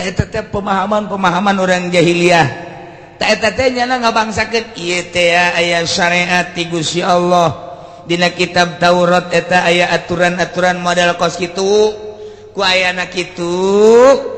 Tah, eta teh pemahaman-pemahaman orang jahiliyah. Tah, eta teh nyana ngabangsakeun ieu teh aya syariat ti Gusti Allah. Dina kitab Taurat eta aya aturan-aturan model kos kitu. Ku ayana kitu,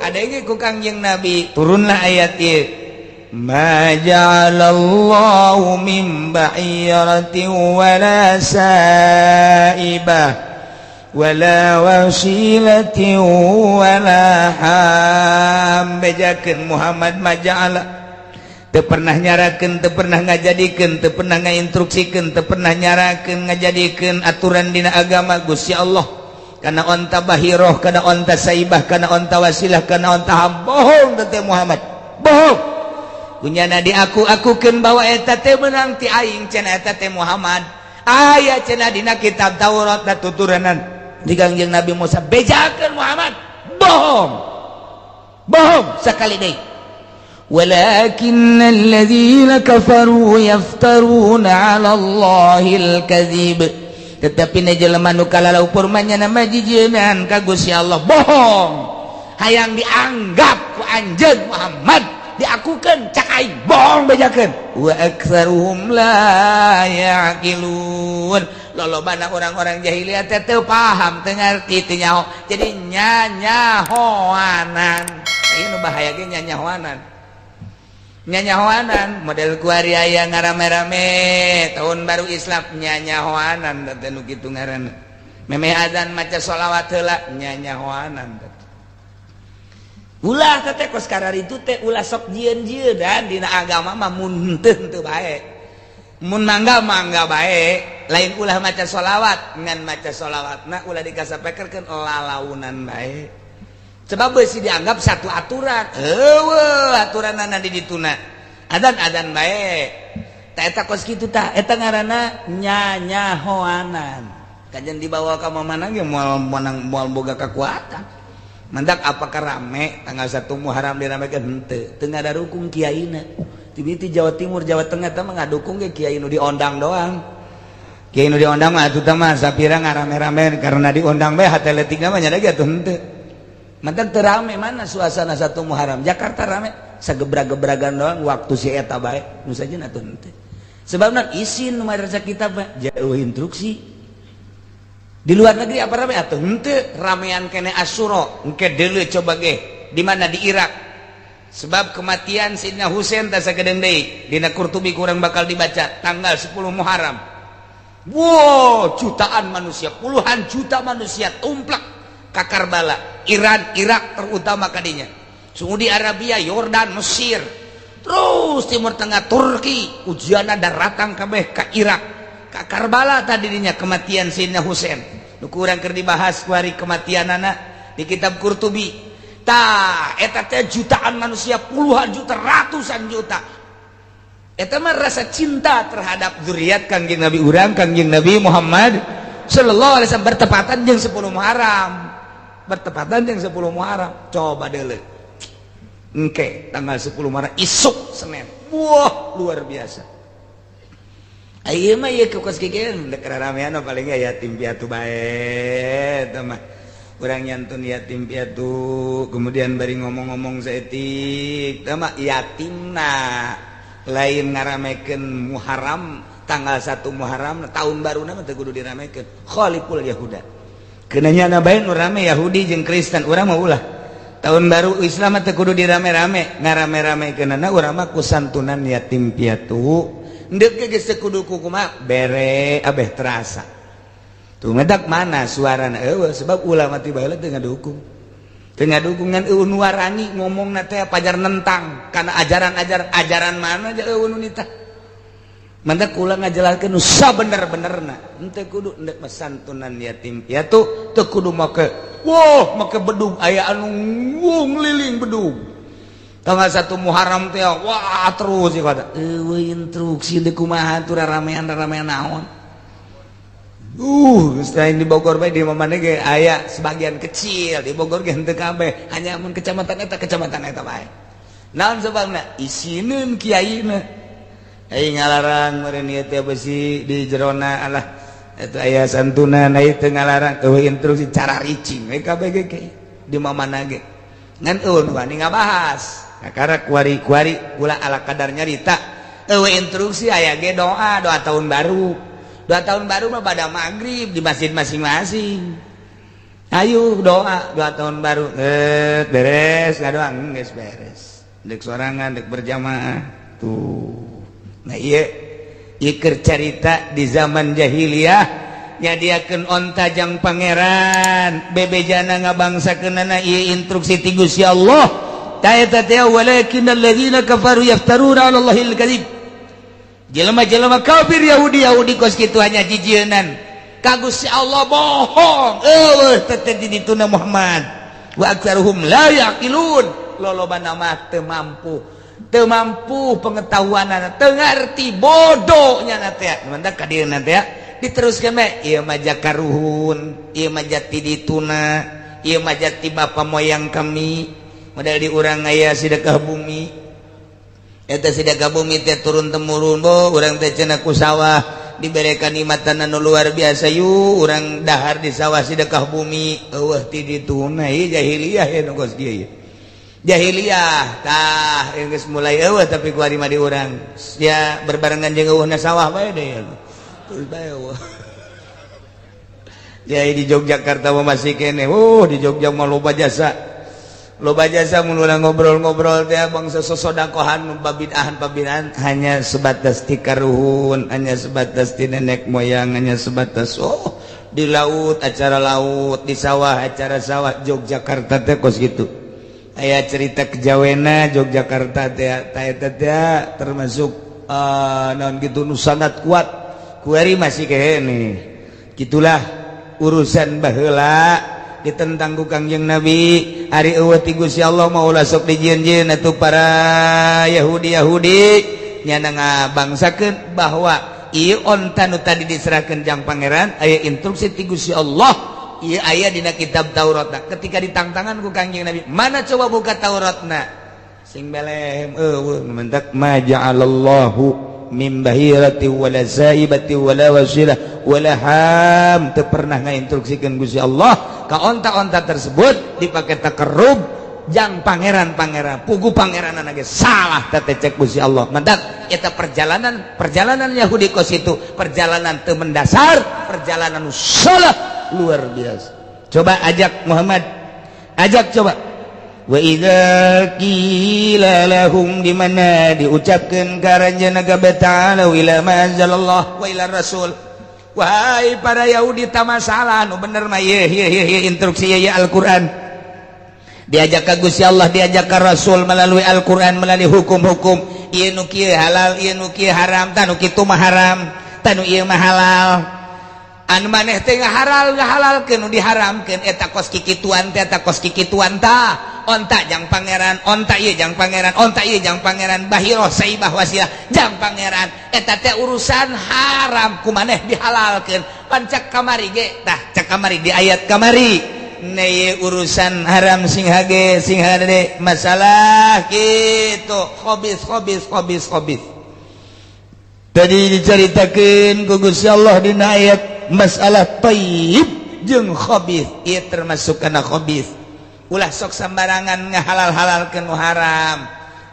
ada ge ku Kangjeng Nabi turunlah ayat ieu. ما جعل الله من بحيرة ولا سائبة ولا وصيلة ولا حام. Bejakeun Muhammad, ما جعل teu pernah nyarakeun, teu pernah ngajadikeun, teu pernah ngainstruksikeun, teu pernah nyarakeun ngajadikeun aturan dina agama Gusti Allah kana onta bahiroh, kana onta saibah, kana onta wasilah, kana onta ham. Bohong teh Muhammad, bohong. Kunyana diaku akukeun bahwa eta teh meunang ti aing cenah, eta teh Muhammad aya cenah dina kitab Taurat da tuturanan di Kangjeng Nabi Musa. Bejakeun Muhammad, bohong, bohong sekali deui. ولكن الذين كفروا يفترون على الله الكذب. Tetapi na jelema nu kalalaupur mah nyana mah jijieunaan ka Gusti Allah, bohong, hayang dianggap ku anjeun Muhammad diakukeun cak aing, bohong, bejakeun. وأكثرهم لا يعقلون. Lolobana orang-orang jahiliyah teh teu paham, teu ngarti, teu nyaho, jadi nyanyahoanan. Ieu nu bahaya ge, nyanyahoanan, nyanyahoanan model kuari aya ngarame-rame tahun baru Islam, nyanyahoanan teh nu kitu ngaranna. Memeh azan maca sholawat heula, nyanyahoanan. Ulah teh kos kararitu teh, ulah sok jieun-jieun dan dina agama mah. Mun henteu, henteu bae, mun mangga, mangga bae. Lain ulah maca sholawat, ngan maca sholawat nah ulah dikasapekerkeun lalaunan bae, sebab beusi dianggap satu aturan. Eueuh aturanana di dituna, adan adan bae. Tah, eta kos kitu, tah eta ngaranna nyanyahoanan. Kajian dibawa ka mana ge moal menang, moal boga kekuatan. Mandak apakah rame tanggal 1 Muharram diramekeun? Henteu, teu ngadukung kiaina. Ti Jawa Timur, Jawa Tengah teh mah ngadukung ge kiai nu diondang doang. Kiai nu diondang mah atuh teh mah sapira ngarame-rame karena diundang bae, hate leutikna mah nya ge atuh henteu. Mantak teu rame. Mana suasana 1 Muharram Jakarta rame? Sagebra-gebragan doang waktu si eta bae nu sajen atuh henteu. Sebabna isin nu madrasah kita mah jauh instruksi. Di luar negeri apa rame atuh henteu? Ramean kene Asyura engke deuleu, coba ge di mana, di Irak, sebab kematian Sayyidina Husain tah sagedeung deui dina Qurtubi kurang bakal dibaca tanggal 10 Muharram. Wow, jutaan manusia, puluhan juta manusia tumplak ka Karbala, Iran, Irak terutama kadinya, Saudi Arabia, Yordan, Mesir, terus Timur Tengah, Turki, ujian daratan kabeh ka Irak, ka Karbala. Tadinya kematian Sayyidina Husain nu kurang keur dibahas kuari kematian anak di kitab Qurtubi. Tah, eta teh jutaan manusia, puluhan juta, ratusan juta. Eta mah rasa cinta terhadap zuriat Kangjeng Nabi urang, Kangjeng Nabi Muhammad sallallahu alaihi wasallam, bertepatan jeung 10 Muharram, bertepatan jeung 10 Muharram. Coba deuleu engke tanggal 10 Muharram isuk Senin, wah, luar biasa. Ayeuna mah ieu kos kieu dek ramean paling yatim piatu bae. Eta mah urang nyantun yatim piatu, kemudian bari ngomong-ngomong saeutik. Tah mah yatimna, lain ngaramekeun Muharram. Tanggal 1 Muharram tahun baru mah teu kudu diramekeun. خالفوا اليهود keunanya na bae nu rame Yahudi jeung Kristen. Urang mah ulah, tahun baru Islam mah teu kudu dirame-rame. Ngarame-ramekeunana urang mah ku santunan yatim piatu. Ndek ge geus teu kudu kumaha, bere abeh terasa tuh medak mana suarana. Eueuh, sebab ulama ti baheula teu ngadukung, teu ngadukung, ngan eueuh nu warani ngomongna teh pajar nentang kana ajaran-ajaran. Ajaran mana aja eueuh nu nitah. Mantak kula ngajelaskeun nu sabener-benerna, henteu kudu ndek santunan yatim piatu, teu kudu make wah, make bedug, aya anu ngeliling bedug tanggal 1 Muharram teh, wah, terus sih kata eueuh instruksi deui kumaha tuh ramean, ramean naon. Selain di Bogor bae, di mana ge aya sebagian kecil di Bogor ge, henteu kabeh, hanya mun kecamatan eta bae. Naon sebabna? Isineun kiaina. Ai ngalarang meureun ieu teh besi di jerona, alah, eta aya santunan, ai teu ngalarang, eueuh instruksi, cara ricing we kabeh ge di mana ge. Ngan euweuh nu wani ngabahas. Kakara kuari-kuari kula ala kadar nyarita. Euweuh instruksi, aya ge doa, doa tahun baru. Doa tahun baru mah pada maghrib di masjid masing-masing. Ayo doa, doa tahun baru. Eh, beres ngadoa, geus beres. Dek sorangan, dek berjamaah. Tuh. Nah, ieu ieu keur carita di zaman jahiliyah, nyadiakeun onta jang pangeran, bebejana ngabangsakeunana, ieu instruksi ti Gusti Allah. Ta eta teh walakinnal ladzina kafaru yaftaruna 'ala Allahil kadzib. Jelema-jelema kafir, Yahudi Yahudi kos kitu, hanya jijieunan ka Gusti Allah, bohong, euweuh teh di dituna Muhammad. Wa aktsaruhum la yaqilun, lolobana mah teu mampu, teu mampu pengetahuanana, teu ngarti, bodoh nya teh. Mantak ka dieu teh diteruskan bae, ieu mah karuhun, ieu mah jati dituna, ieu mah jati bapa moyang kami. Model di urang aya sedekah bumi, eta sedekah bumi teh turun temurun. Bo urang teh cenah ku sawah diberikan nikmatan anu luar biasa, yu urang dahar di sawah sedekah bumi. Euweuh ti dituna, ieu jahiliyah ya nu kos kieu, ieu jahiliyah. Tah, geus mulai euweuh, tapi ku ari mah di urang ya berbarengan jeung euweuhna sawah bae deh, terus bae euweuh. Ya, di Yogyakarta mah masih kene. Oh, di Jogja mah loba jasa, loba jasa. Mun urang ngobrol-ngobrol teh bangsa sosodakohan, babidahan babidahan, hanya sebatas ti karuhun, hanya sebatas ti nenek moyang, hanya sebatas, oh, di laut acara laut, di sawah acara sawah. Yogyakarta teh kos gitu. Aya cerita kejawena Yogyakarta teh, eta teh termasuk naon gitu nu sangat kuat, kuari masih kene. Gitulah urusan baheula ditentang ku Kangjeng Nabi. Ari euweuh ti Gusti Allah mah ulah sok dijieun-jieun atuh. Para Yahudi Yahudi nyana ngabangsakeun bahwa ieu onta nu tadi diserahkeun jang pangeran, aya instruksi ti Gusti Allah, ieu aya dina kitab Tauratna. Ketika ditangtangan ku Kangjeng Nabi, mana, coba buka Tauratna, sing belem euweuh. Mentak ma ja'alallahu min bahirati wala saibati wala wasilah wala ham, teu pernah ngainstruksikeun Gusti Allah ka onta-onta tersebut dipakai takarrub jang pangeran-pangeran. Pugu pangeran ge salah teh cek Gusti Allah. Mantak eta perjalanan, perjalanan Yahudi kos itu perjalanan teu mendasar, perjalanan salah luar biasa. Coba ajak Muhammad, ajak coba. Wa idza qila lahum, di mana diucapkeun ka aranjeunna ta'ala ila ma anzalallah wa ila rasul, wahai para Yahudi, ta masalah nu bener mah ieu ieu ieu instruksi ieu Al-Qur'an. Diajak ka Gusti Allah, diajak ka Rasul melalui Al-Qur'an, melalui hukum-hukum, ieu nu kieu halal, ieu nu kieu haram, tah nu kitu mah haram, tah nu ieu mah halal. Anu maneh teh ngahalal ngahalalkeun nu diharamkeun, eta kos kikituan teh, eta kos kikituan. Tah, onta jang pangeran, onta ieu jang pangeran, onta ieu jang pangeran, bahiroh, saibah, wasilah jang pangeran, eta teh urusan haram ku maneh dihalalkeun. Pan cak kamari ge, tah cak kamari di ayat kamari neye urusan haram sing hage sing hade masalah gitu, khobis khobis khobis khobis. Tadi diceritakan ku Gusti Allah dina ayat masalah thayyib jeung khabith, ieu termasuk kana khabith. Ulah sok sembarangan ngahalal-halal ke nu haram.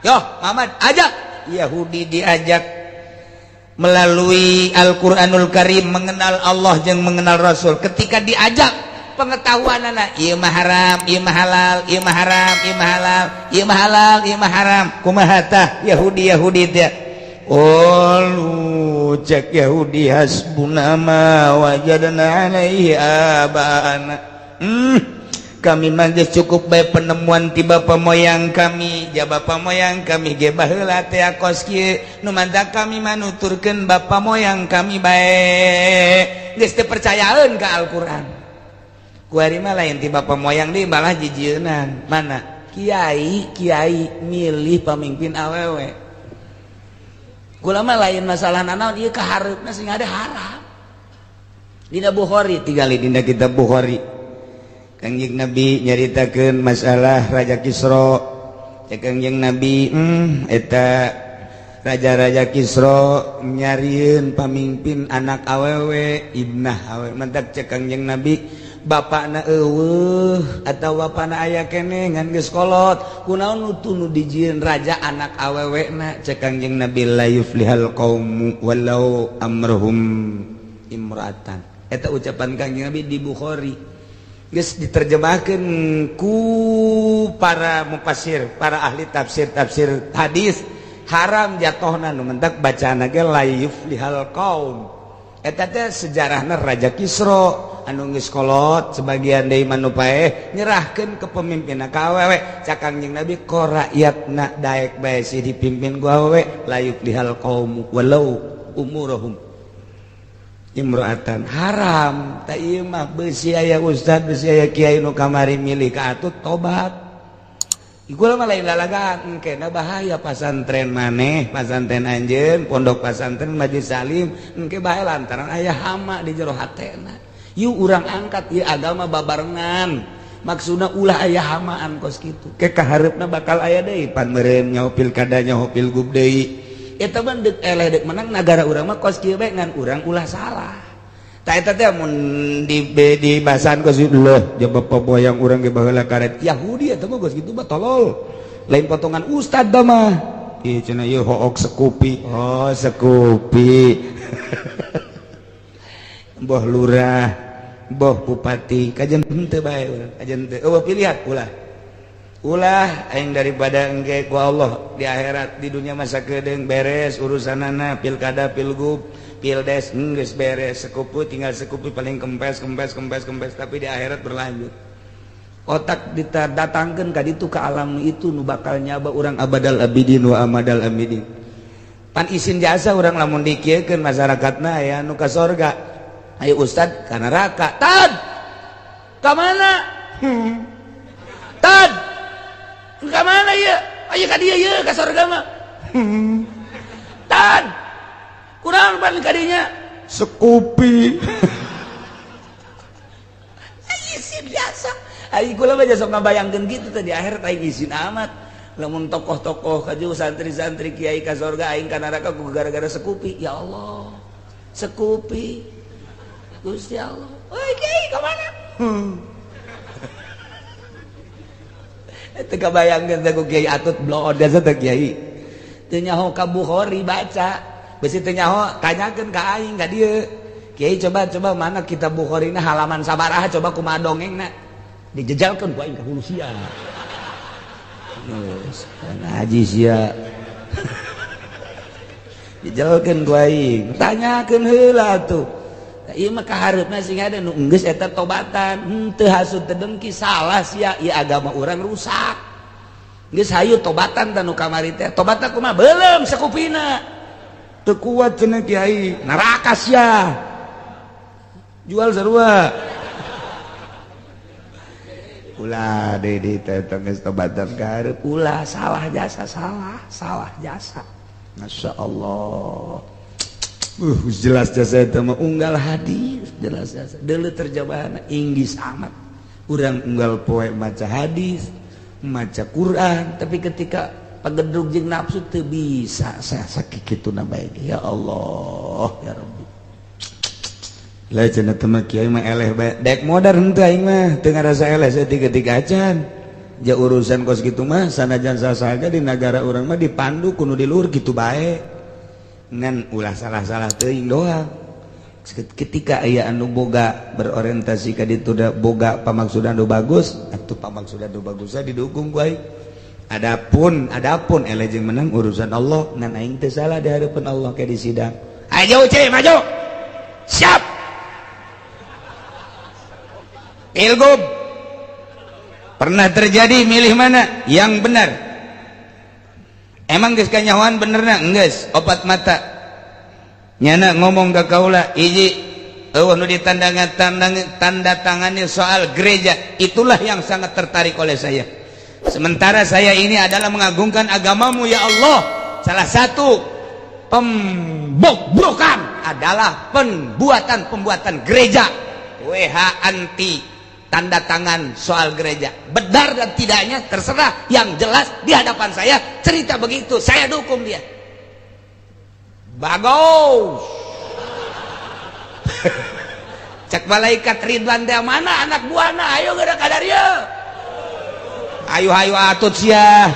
Yo Muhammad, ajak Yahudi, diajak melalui Al-Qur'anul Karim mengenal Allah jeung mengenal Rasul. Ketika diajak pengetahuan anak, ieu mah haram, ieu mah halal, ieu mah haram, ieu mah halal, ieu mah halal, ieu mah haram, kumaha tah Yahudi Yahudi teh? Qalu, cek Yahudi, hasbuna ma wajadna alaihi abana. Kami mah geus cukup bae penemuan ti bapa moyang kami. Ja bapa moyang kami ge baheula teh kos kieu, nu mantak kami mah nuturkeun bapa moyang kami bae. Geus teu percayaeun ka Al-Qur'an. Kuari mah lain ti bapa moyang deui, malah jijieunan. Mana kiai kiai milih pamimpin awewe. Kula mah lain masalah nanaon ieu, kahareupna sing ada haram. Dina Bukhari, tingali dina kitab Bukhari, Kangjeng Nabi nyaritakeun masalah Raja Kisra. Cek Kangjeng Nabi, eta raja-raja Kisra nyarieun pamimpin anak awewe, ibnah awewe. Mantak cek Kangjeng Nabi, Bapakna eueuh atawa bapakna aya keneh ngan geus kolot. Kunaon nu nu dijieun raja anak awewena? Cek Kangjeng Nabi, la yuflihal qaumu walau amruhum imra'atan. Eta ucapan Kangjeng Nabi di Bukhari, geus diterjemahkeun ku para mufassir, para ahli tafsir, tafsir hadis, haram jatohna nu mentak bacaan ge la yuflihal qaum. Eta teh sejarahna Raja Kisra anu geus kolot, sebagian deui mah nu paeh nyerahkeun kepemimpinan ka awewe. Cak Kangjeng Nabi, ko rakyatna daek bae sih dipimpin ku awewe, la yuflihal qaum walau umuruhum imro'atan, haram. Tak, ieu mah beusi aya ustad, beusi aya kiai nu kamari milih ka Atut tobat. Iku mah lain lalagaan, engkena bahaya pasantren maneh, pasantren anjeun, pondok pasantren Majelis Salim, engke bahaya lantaran aya hama di jero hatena. Yuk urang angkat ieu agama babarengan. Maksudna ulah aya hamaan kos kitu. Ke kahareupna bakal aya deui pan meureun nyaho pilkada, nyaho pilgub deui. Eta mah deuk eleh deuk menang nagara urang mah kos kieu bae, ngan urang ulah salah. Tak, eta teh mun di bahasan kos leuh jaba boyang urang ge baheula karet Yahudi, eta mah geus kitu mah tolol. Lain potongan ustad da mah. Ieu cenah ieu hook sekupi. Oh, sekupi. Boh lurah, boh bupati, kajen henteu bae urang, kajen teu. Eueuh pilihan ulah. Ulah aing daripada engke ku Allah di akhirat. Di dunia masa kedeung beres urusanana, pilkada, pilgub, pildes geus beres, sekupu tinggal sekupu, paling kempes kempes kempes kempes, tapi di akhirat berlanjut. Otak didatangkeun ka ditu, ka alam itu nu bakal nyaba urang abadal abidin wa amadal amidin. Pan isin jasa urang lamun dikieukeun masyarakatna, aya nu ka sorga, ayo ustad ka neraka. Tad ka mana? Tad ka mana ieu? Aya ka dieu ieu, ka sorga mah. Tad kurang pan kadinya sekupi. Isin biasa aing, kula mah sok ngabayangkeun kitu teh di akhirat aing isin amat lamun tokoh-tokoh kaju, santri-santri, kiai ka sorga, aing ka neraka ku gara-gara sekupi. Ya Allah, sekupi, Gusti Allah. Oi kiai, ka mana? Teu kabayangkeun teh ku Kiai Atut bloon biasa teh. Kiai teu nyaho ka Bukhari, baca besi teu nyaho, tanyakeun ka aing ka dieu. Kiai, coba coba mana kitab Bukhari na, halaman sabaraha, coba kumaha dongengna, dijejalkeun ku aing ka hulu sia. Geus ngaji sia, dijejalkeun ku aing, tanyakeun heula tuh. Ieu mah kahareupna sing ada nu geus eta tobatan, henteu hasud, teu dengki, salah sia, ieu agama urang rusak. Geus hayu tobatan tah nu kamari teh. Tobatna kumaha? Beuleum sakupina. Teu kuat cenah kiai, neraka sia. Jual sarua. Ulah deui di teh geus tobatan kahareup, ulah salah jasa, salah, salah jasa. Masya Allah. Jelas jasa itu mah unggal hadis jelas jasa dulu terjemahan Inggris amat. Urang unggal poe maca hadis, maca Quran, tapi ketika pagedrug jeung nafsu teu bisa. Saya sakit kitu na bae. Ya Allah, ya Rabbi. Lah cenah teh mah kiai mah eleh bae, dek modar henteu. Aing mah teu ngarasa eleh saeutik-eutik acan ja urusan kos kitu mah. Sanajan sasaga di nagara urang mah dipandu kudu di luhur kitu bae, ngan ulah salah-salah teuing doang. Ketika aya anu boga berorientasi ka ditu da boga pamaksudan nu bagus atuh, pamaksudan nu bagusna didukung ku aing. Adapun adapun eleh jeung menang urusan Allah, ngan aing teu salah di hadapan Allah ke di sidang. Ayo ce maju, siap pilgub pernah terjadi, milih mana yang benar? Emang geus kanyahoan benerna geus opat mata nyana ngomong ka kaula hiji eueuh nu ditandangan tanda tangani soal gereja. Itulah yang sangat tertarik oleh saya. Sementara saya ini adalah mengagungkan agamamu, ya Allah. Salah satu pembobrokan adalah pembuatan-pembuatan gereja. WH anti tanda tangan soal gereja, benar dan tidaknya terserah, yang jelas di hadapan saya cerita begitu, saya dukung dia. Bagus. Cek malaikat Ridwan teh, "Mana anak buahna? Ayo geura kadarieu." Ayo, ayo atut sia.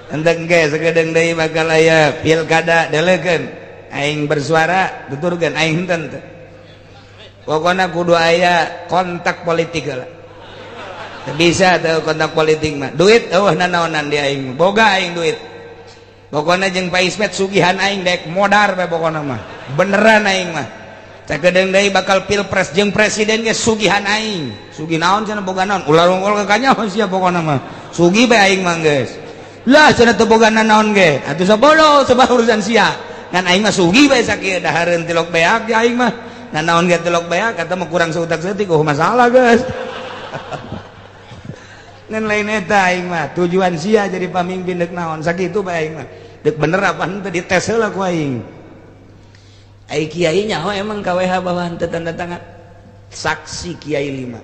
Enteng ge sakedeung deui bakal aya pilkada, delekeun aing bersuara, tuturkeun aing henteu teu. Pokona kudu aya kontak politik lah. Teu bisa teu kontak politik mah. Duit eueuh nanaonan di aing. Boga aing duit. Pokona jeung Pak Ismet sugihan aing dek modar bae pokona mah. Beneran aing mah. Sakedeung deui bakal pilpres jeung presiden ge sugihan aing. Sugih naon cenah, boga naon? Ulah rungkul ka kanyaho sia pokona mah. Sugih bae aing mah geus. Lah cenah teu boga naon ge. Atuh sabodo sebab urusan sia. Ngan aing mah sugih bae sakieu dahareun tilok beak di aing mah. Ngan naon ge tilok beak kata mah kurang seutak seutik, oh masalah geus. Ngan lain eta aing mah tujuan sia jadi pamimpin dek naon sakitu bae aing mah. Dek bener apa henteu dites heula ku aing. Ai kiai nyaho emang KWH bahwa henteu tanda tangan. Saksi kiai lima.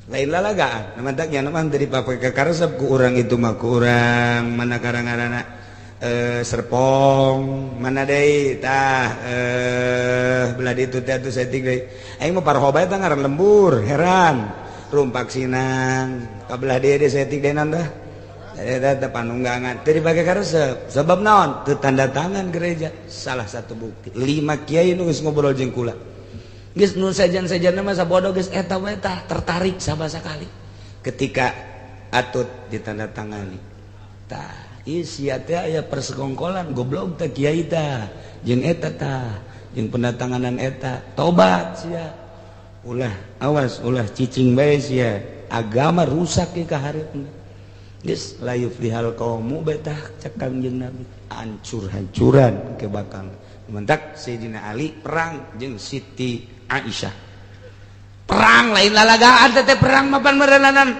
Lain lalagaan, mataknya mah teu dipake kakaresep ku urang itu mah, ku urang mana karang-karana Serpong mana deui tah, belah ditu teh atuh saeutik deui. Aing mah parho bae tah ngaran lembur heran. Rumpak Sinang ka belah dieu deui saeutik deui naon tah? Eta teh panunggangan teu dipake karesep. Sebab naon? Teu tanda tangan gereja. Salah satu bukti. Lima kiai nu geus ngobrol jeung kula. Geus nu sejen-sejenna mah sabodo geus eta we tah tertarik sama sekali. Ketika atut ditandatangani. Tah, ieu sia teh aya persekongkolan goblok teh kiai tah jeung eta tah jeung pendatanganan eta. Tobat sia. Ulah awas ulah cicing bae sia. Agama rusak ke kahareupna. Geus la yuflihal qaumu betah cek Kangjeng Nabi. Hancur-hancuran ke bakal. Mentak Sayyidina Ali perang jeung Siti Aisyah. Perang lain lalagaan teh, perang mapan merenanan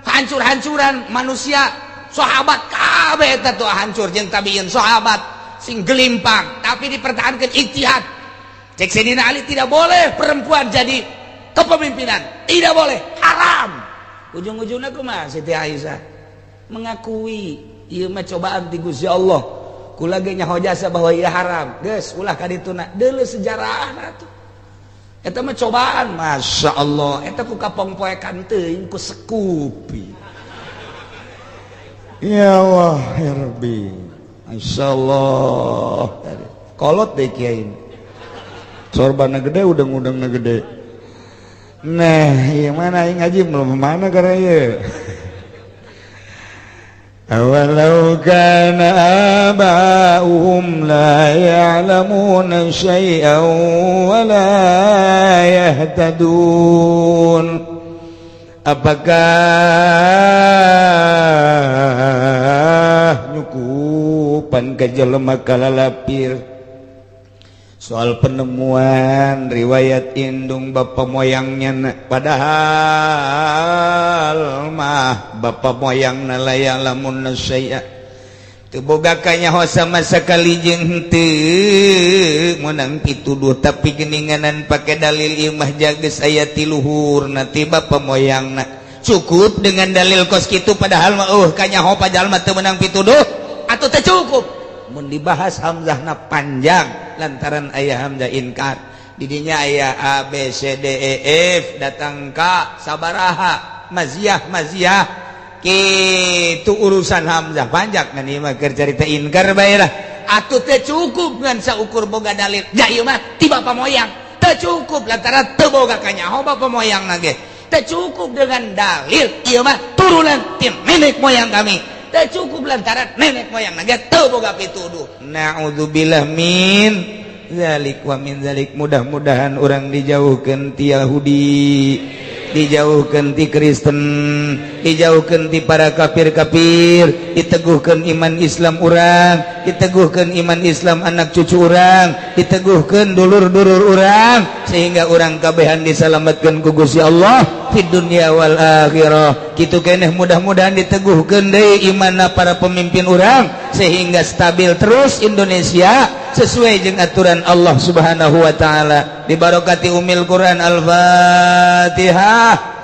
hancur-hancuran manusia, sahabat kabeh eta tuh hancur jeung tabiin, sahabat sing gelimpang tapi dipertahankan ijtihad. Cek Sayyidina Ali, tidak boleh perempuan jadi kepemimpinan, tidak boleh, haram. Ujung-ujungnya kumaha? Siti Aisyah mengakui ieu mah cobaan ti Gusti Allah, kula ge nyaho jasa bahwa ieu haram, geus ulah ka dituna. Deuleu sejarah atuh, eta mah cobaan. Masya Allah, eta ku kapongpoekan teuing ku sekupi. Ya Allah ya Rabbi, Masya Allah, kolot deh kiai sorbana gede, udang-udangna gede. Nah, ieu mana aing ngaji belum mana karena ieu. أولو كان آباؤهم لا يعلمون شيئا ولا يهتدون. Apakah nyukupan ka jelema kalalapir soal penemuan riwayat indung bapak moyangnya, padahal mah bapak moyang la ya'lamun syai'a, teu boga kanyaho sama sekali jeung henteu meunang pituduh, tapi geninganan pake dalil ieu mah jages aya ti luhur ti bapak moyangna, cukup dengan dalil kos kitu, padahal mah kanyaho padahal mah teu meunang pituduh atau teu cukup. Mun dibahas hamzahna panjang lantaran aya hamzah inkar didinya, aya A B C D E F datang ka sabaraha maziah maziah kitu, urusan hamzah panjang. Ngan ieu mah keur carita inkar bae lah. Atuh teu cukup ngan saukur boga dalil ja ieu mah ti bapa moyang, teu cukup lantaran teu boga kanyaho bapa moyang ge. Teu cukup dengan dalil ieu mah turunan ti nenek moyang kami, teu cukup lantaran nenek moyang ge teu boga pituduh. Naudzubillah min zalik wa min zalik. Mudah-mudahan orang dijauhkan ti Yahudi, dijauhkan ti Kristen, dijauhkan ti para kafir-kafir, diteguhkan iman Islam urang, diteguhkan iman Islam anak cucu urang, diteguhkan dulur-dulur urang, sehingga urang kabehan diselamatkan ku Gusti Allah di dunia wal akhirah. Kitu keneh mudah-mudahan diteguhkan deui imanna para pemimpin urang sehingga stabil terus Indonesia sesuai dengan aturan Allah Subhanahu wa taala. Dibarokati umil Quran. Al-Fatihah.